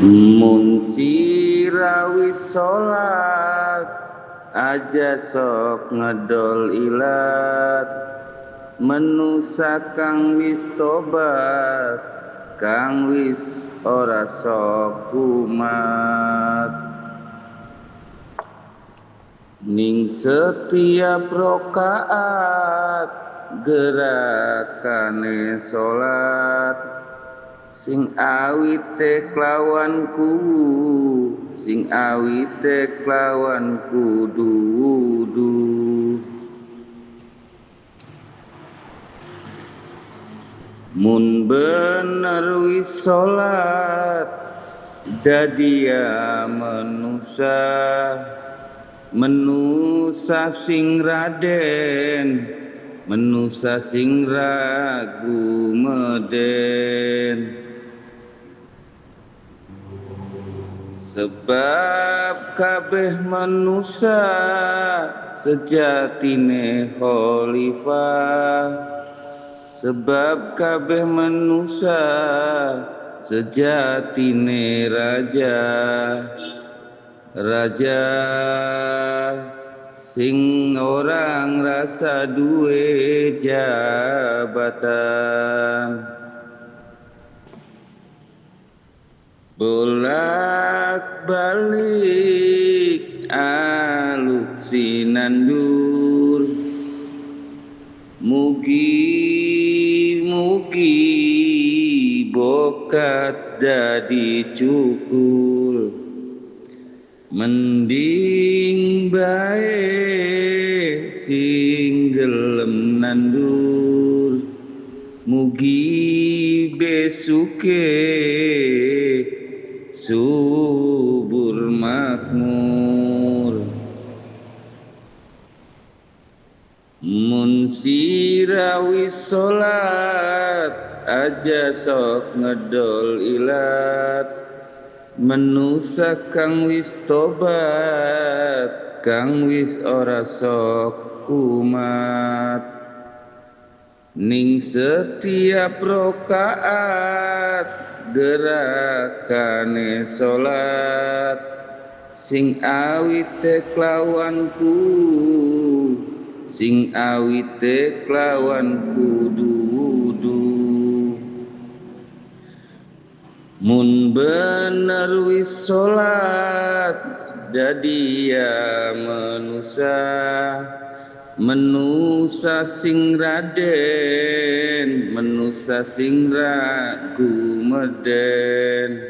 Mun sira wis salat aja sok ngedol ilat, menusa kang wis tobat kang wis ora sok kumat. Ning setiap rokaat gerakane salat, sing awite kelawan kuwu, sing awite kelawan kudu wudu. Mun bener wis salat dadia menusa, menusa sing raden, menusa sing ragu meden. Sebab kabeh manusa sejatine khalifah, sebab kabeh manusa sejatine raja, raja sing ora ngrasa duwe jabatan. Bolak balik aluk sinandur, mugi mugi bokat dadi cukul. Mending bae sing gelem nandur, mugi besuke subur makmur. Mun sira wis salat aja sok ngedol ilat, menusa kang wis tobat kang wis ora sok kumat. Ning setiap rokaat gerakane salat, sing awite kelawan kuwu, sing awite kelawan kudu wudu. Mun bener wis salat dadia menusa, menusa sing raden, menusa sing ragu meden.